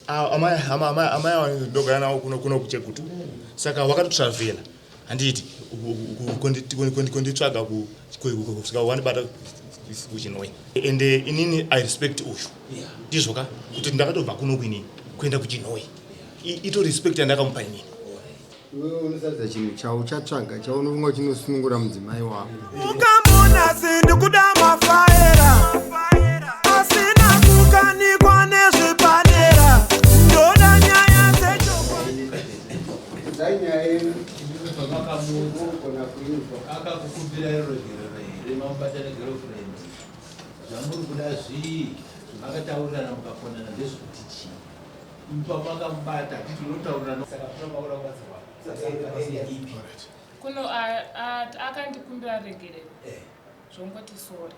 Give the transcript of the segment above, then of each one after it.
Amai ava ndogara navo kuno kuChegutu, saka vakatotravhela, handiti, konditsvaga kusvika wandibata kuChinhoyi. Ende inini I respect uyu, ndizvoka, kuti ndakatobva kuno kuinini kuenda kuChinhoyi, ito respect yandakamupa inini. Iwewe unosaridza chinhu chauchatsvaga chaunofunga chinosunungura mudzimai wako. Mukamona sindikuda mafaera asina kukanikwa nezvipanera, ndoda nyaya dzechokwadi. Zai nyaya yenyu unogona kuinzwa. Akakukumbira ruregerero here? Mamubata negirlfriend, zvamuri kuda zvii? Zvamakataurirana mukafonana ndezvekuti chii? Pamakamubata, hatiti unotaurirana, saka panomaura kubatsirwa ipi? Kuno akandikumbira regerero, zvongoti sorry,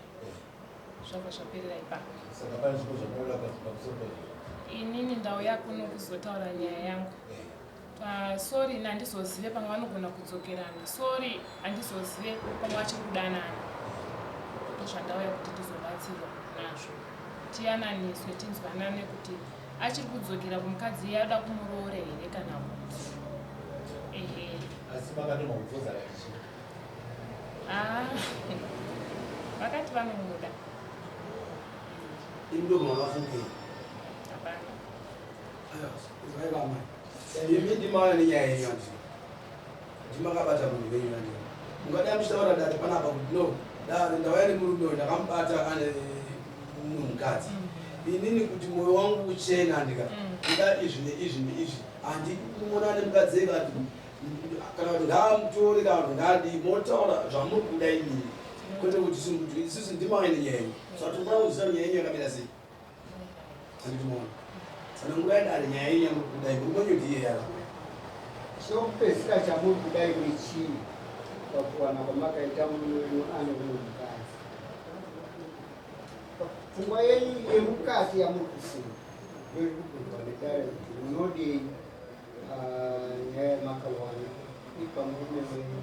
zvabva zvaperera ipapo. Saka pane zvimwe zvamunoda pamusoro pazvo? Inini ndauya kuno kuzotaura nyaya yangu. Sorry, ini handizozive pamwe vanogona kudzokerana. Sorry, handizozive pamwe vachiri kudanana. Ndozvandauya kuti ndizobatsirwa nazvo, tiyananiswe, tinzwanane kuti achiri kudzokera kumukadzi iye ada kumuroora here kana kuti ehe. Asi makatomubvunza kati chii? Ah, vakati vanomuda. Imi ndokumavafungei? Hapana. Aiwa, imi ndimauya nenyaya yenyu, handiti? Ndimakabata munhu wenyu, handiti? Mungadai muchitaura dare panapa kuti, "No, dare, ndauya nemurume uyu, ndakamubata ane mumwe mukadzi. Inini kuti mwoyo wangu uchena, handika kuda izvi neizvi neizvi, handidi kumuona ane mukadzi ega, kana kuti ngaamutore, kana kuti ngaadii." Motaura zvamuri kuda imini, kwete kuti isusu ndimauya nenyaya yenyu. Saka tinofanira kuziva nyaya yenyu yakamira sei, handiti? Maona, tsanangurai dare nyaya yenyu yamuri kuda. Murume wenyu ndiye yara. Chokupedzisira chamuri kudai nechii pakuwana kwamakaita murume wenyu ane umwe mukadzi? Pfungwa yenyu yemukati yamuri kufunga ndoiri kubvunzwa nedare kuti munodei. Nyaya yamakawana ipa murume wenyu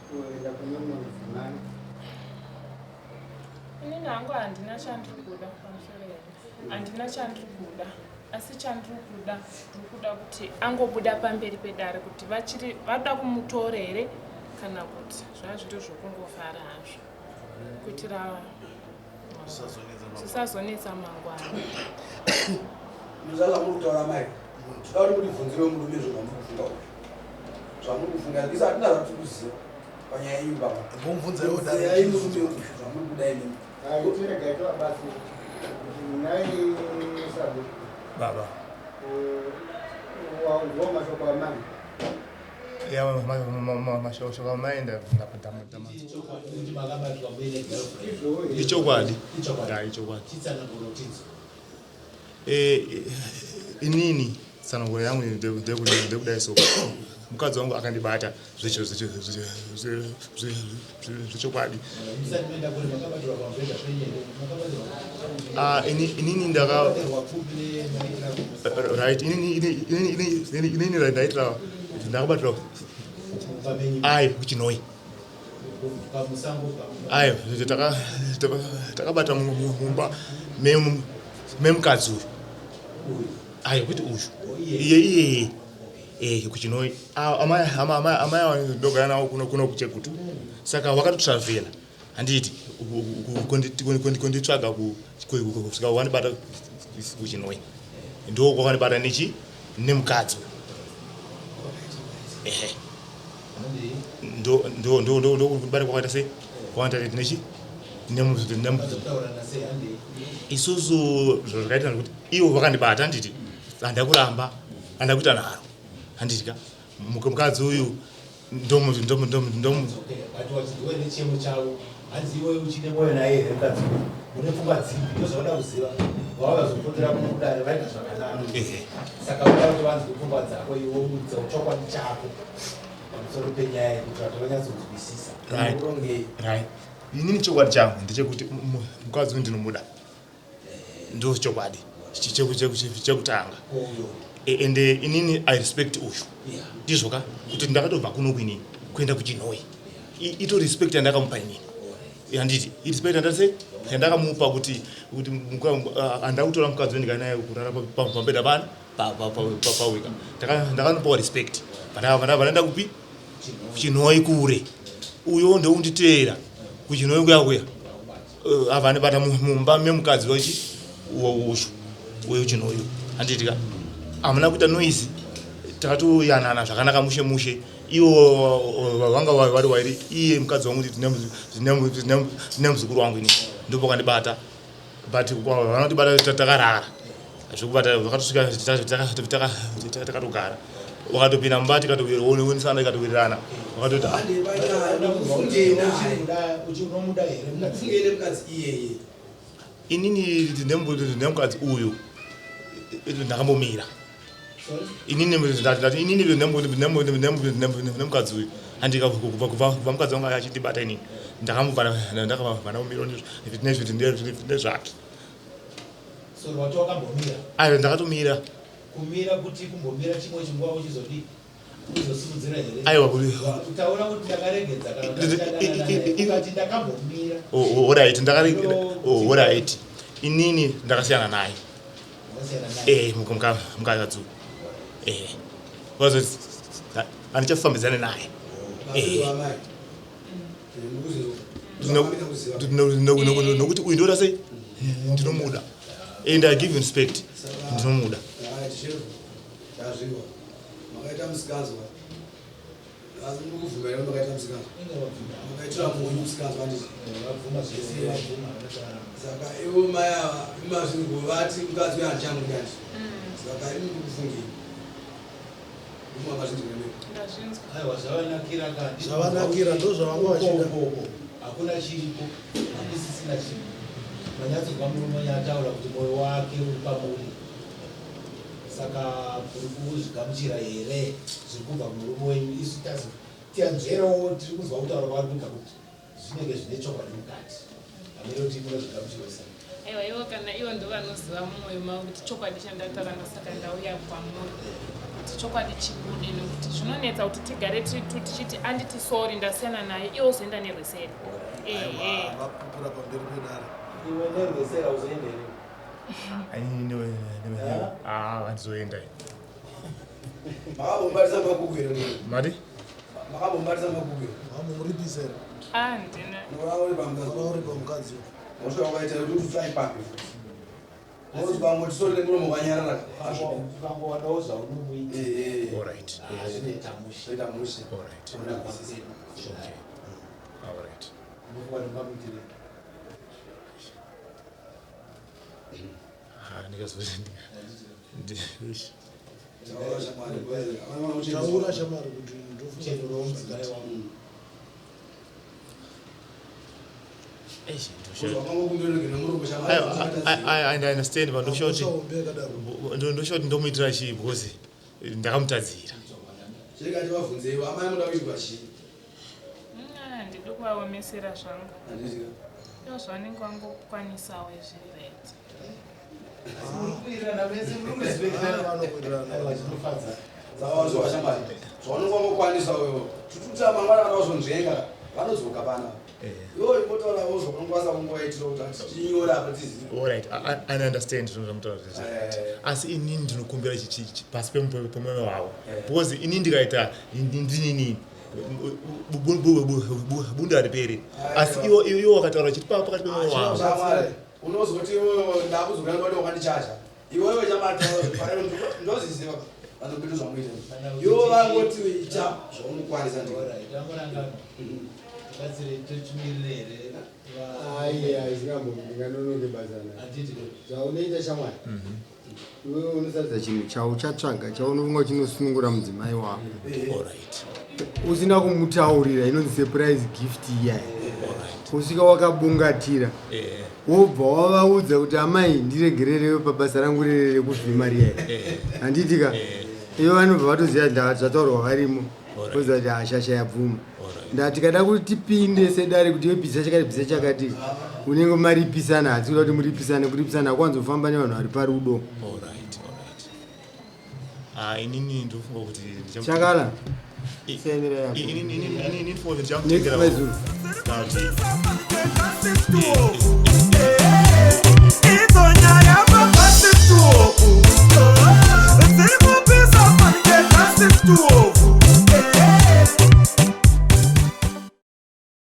kuenda kune umwe mudzimai. Inini hangu handina chandiri kuda pamusoro here, handina chandiri kuda, asi chandiri kuda, ndiri kuda kuti angobuda pamberi pedare kuti vachiri vada kumutora here kana kuti zvava zviri zvokungofara hazvo, kuitira zvisazonetsa mangwana. Muza zvamuri kutaura mai, toda kuti mutibvunzire murume zvo zvamuri kufunga uyu, zvamuri kufunga. Isa hatina zvatiri kuziva panyaya yenyu baba. Mbomubvunzaiwo. Bvunzai murume uyu zvamuri kuda imimi. Tirega tovabatsira kuti nhai sabu. Baba. Wanzwa mashoko amai? Ya, mashoko amai. Kuti makabatwa muine girlfriend? Ichokwadi. Ichokwadi. Ya, ichokwadi. Chitsananguro tinzwa. Inini tsananguro yangu ndekudai so, mukadzi wangu akandibata zvechokwadi. Musati maenda kure, makabatirwa pamubhedha penyu here? Makabatirwa? Ah, inini ndaka Makabatirwa kupi nemaitira kumusana? Right, inini ndaitira, ndakabatirwa Mumba menyu? Ai, kuChinhoyi. Pamusango? Ayo, takabata mumba memukadzi uyu. Uyu? Ayo, kuti uyu. Iye? Iye, iye, kuChinhoyi. Amai ava ndogara navo kuno kuChegutu, saka vakatotravhela, handiti, konditsvaga kusvika wandibata kuChinhoyi. Ndo kwakandibata nechi nemukadzi uyu, ehe. Handei. Ndo kwakaita sei, kwakaita nechi Mazotaurana sei? Handei. Isusu zvakaita kuti ivo vakandibata, handiti, handakuramba, handakuita nharo, handiti ka, mukadzi uyu ndomu ndomu ndomu ndomu Okay, but wachidziwe nechiyemo chavo, hanzi iwe uchine mwoyo naye here mukadzi uyu? Une pfungwa dzipi? Ndozvauda kuziva. Vavazopotera kuno kudare vaita zvakanaka. Ehe. Saka uda kuti vanzwe pfungwa dzako iwe, udza chokwadi chako pamusoro penyaya yekuti vanhu vanyatsonzwisisa. Right. Urongei? Right, inini chokwadi changu ndechekuti mukadzi uyu ndinomuda, ndo chokwadi chekutanga. Uyo? Ende inini I respect uyu. Ndizvoka, kuti ndakatobva kuno kuinini kuenda kuChinhoyi, ito respect yandakamupa inini. Handiti irespect yandase yandakamupa kuti kuti handakutora mukadzi wendikanaye kurara pambeda pani pawika. Ndakanopawa respect. Vanaenda kupi? Kuchinhoi kure. Uyo ndounditeera kuchinhoi kuya kuya. Avanibata mumba memukadzi wechi ushu uyo chinhoyo. Handiti ka? Hamuna kuita noise. Takatoyanana zvakanaka mushe mushe. Iwo vanga vari wairi iye mukadzi wangu ndine muzukuru wangu ini ndipo kandibata but vanotibata takarara zvekubata vakatosvika takatogara wakatopinda mumba tikatowirirana tikatowirirana wakatoti inini ndemukadzi uyu ndakambomira inini ndati inini nemukadzi uyu handika kubva mukadzi wangu achindibata inini ndakambobva ndakabva ndambomira nezvake. So wati wakambomira? Ayo ndakatomira. Kumira kuti kumbomira chimwe chinguva uchizodii? Uzosimudzira here? Aiwa kutaura kuti ndakaregedza kana kuti ndakambomira. Oh, alright, ndakaregedza. Oh, alright. Inini ndakasiyana naye. Eh, mukadzi. Eh. Wazo andichafambidzana naye. Eh. Nokuti uyu ndoda sei? Ndinomuda. And I give respect. Ndinomuda. Makaita musikanzwa. Asi muri kubvuma here makaita musikanzwa? Makaitira munyu musikanzwa handiti? Vabvuma zvese, vabvuma. Saka ivo mai ava imazvinhu vati mukadzi uyo handichamudi handiti? Saka imi muri kufungei? Ndimo makazvinzwa here? Ndazvinzwa. Aiwa zvavanakira ka. Zvavanakira, ndozvavanga vachida. Uko, hakuna chiripo, hakusisina chiripo. Manyatsonzwa murume nyataura kuti moyo wake uri pamuri. Saka muri kuzvigamuchira here zviri kubva kumurume wenyu? Isu tiyanzverewo tiri kunzwa kutaura kwavari kuita kuti zvinenge zvine chokwadi mukati. Hameno kuti munozvigamuchira sei. Aiwa ivo kana ivo ndo vanoziva mumwoyo mavo kuti chokwadi chandataura ndosaka ndauya kwamuri kuti chokwadi chibude nekuti zvinonetsa kuti tigare tiri tu tichiti anditi sori ndasiyana naye iwe uzoenda nerweseri. Ehe. Vapupura pamberi pedare. Iwe nerweseri hauzoende here? Ah, handizoenda. Makambombatisa makuku here? Mari? Makambombatisa makuku here? Mamumuripisa here? Ah, ndina. Unorara uri pamukadzi. Unorara uri pamukadzi. Mosvika wakaita kuti utsai papi. Unoti pamwe tisori nemuromo wakanyarara. Ukangowanawo zvaunomuita. Eh. All right. Zvinoita mushe. Zvinoita mushe. All right. Okay. All right. Unofunga kuti ungamuitire? Ah, ndikazoti Taura shamwari kuti ndofunga Chenuro mudzimai wangu. I understand but ndoshoti ndoshoti ndomuitira chii because ndakamutadzira. Chekati vavhunzeiwo amai muda kuitwa chii? Ndidi kuvaomesera zvangu. Handiti. Ivo zvavanenge vangokwanisawo izvi right. Muri kuwirirana vese, muri kurespectana. Vanowirirana. Aiwa zvinofadza. Saka shamwari zvaunenge wangokwanisa uyo tututa mangwana kana wazonzvenga vanodzoka pana. Iwo imbotaurawo zvaunokwanisa kungovaitira kuti tichinyora apa tizive. All right, I understand zvinhu zvamutaura zvese. Asi inini ndinokumbira pasi pemwoyo wavo because inini ndikaita ndinini bundu hariperi. Asi iwo wakataura chiti pakati pemwoyo wavo. Shamwari unozoti iwewe ndakuzokana kuti wakandichacha. Iwewe chamata ndoziziva vanopinda zvamuita. Iwo vangoti ita zvaunokwanisa ndiko. Alright, angorangano. Batsire tochimirire here? Aiya, ndinganonoke basa naye. Handiti. Zvaunoita shamwari. Iwewe unosaridza chinhu chauchatsvaga chaunofunga chinosunungura mudzimai wako. All right. Usina kumutaurira inonzi surprise gift iya. Kusvika wakabungatira. Wobva wavaudza kuti amai ndiregererewe pabasa rangu rere rekuvhima riya. Handiti ka? Ivo vanobva vatoziva zvataurwa varimo. Voziva kuti hashasha yabvuma. Ndati kada kuti tipinde sedare kuti webhisa chakati bhisa chakati unenge maripisana hatisi kuda kuti muripisane kuripisana hakwanzofamba nevanhu vari parudo. All right, all right. Ah, inini ndofunga kuti Chakala. Inini ndofunga kuti Next ndichamutengera maizuru. Siri Kana kuti